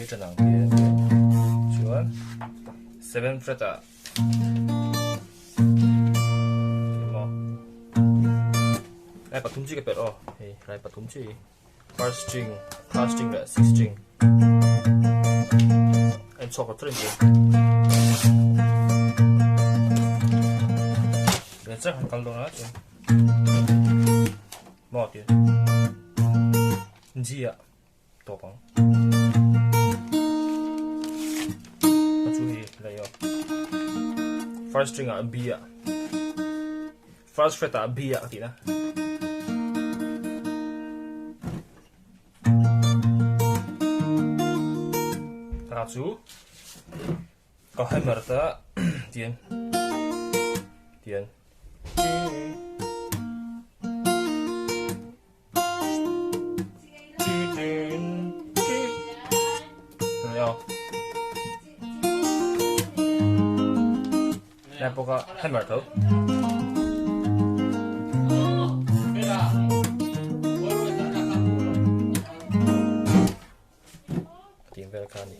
a ṭan ang tih chuan seventh fret ah emaw lai pathum chi ka perh aw hei lai pathum chi first string third string leh sixth string a inchhuak ta tlat a ni chiah kan kal dawn a chuan maw tih G ah tawp ang a chu hi lei aw first string ah B ah first fret ah B ah tih na ta chu ka hammer ta tian tian Lai bawk a hammer tho. Tih vel kha a ni.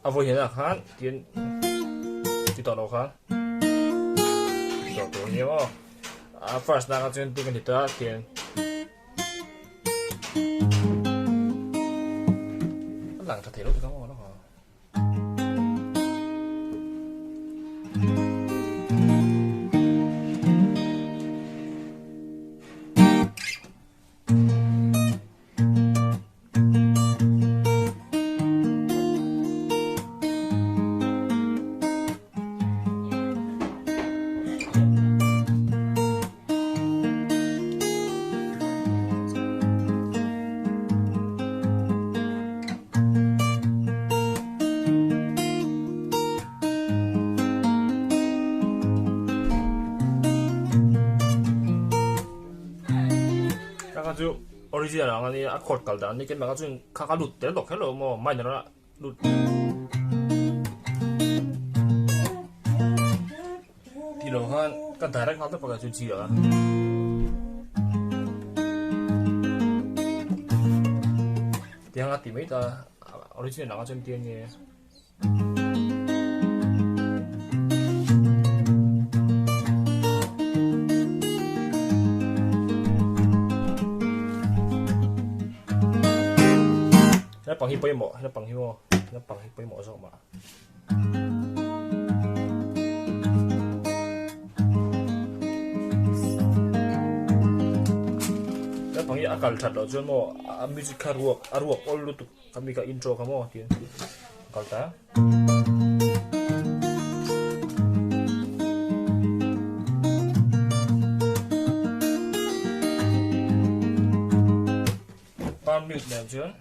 A vawi hian ah khan tin ti tawh lo khan ti tawh tur nia maw a first na kha chuan tin ka ti ta tin a lang tha thei lo ti ka maw Kha chu original ang ania a chord kal dan ani ken bakah chuan kha kha lut tel tawh kher lo maw minor a lut tih loh khan ka direct nghal tawp a chu chi a. Tiang a ti mai ta original ang a chuan tia nge. Naupang hi pawimawh naupang hi maw naupang hi pawimawh zawk mah. Naupang hi a kal that loh chuan maw a music kha ruak a ruak awl lutuk. Ka mi ka intro kha maw tiin kal ta. Palm mute nen chuan.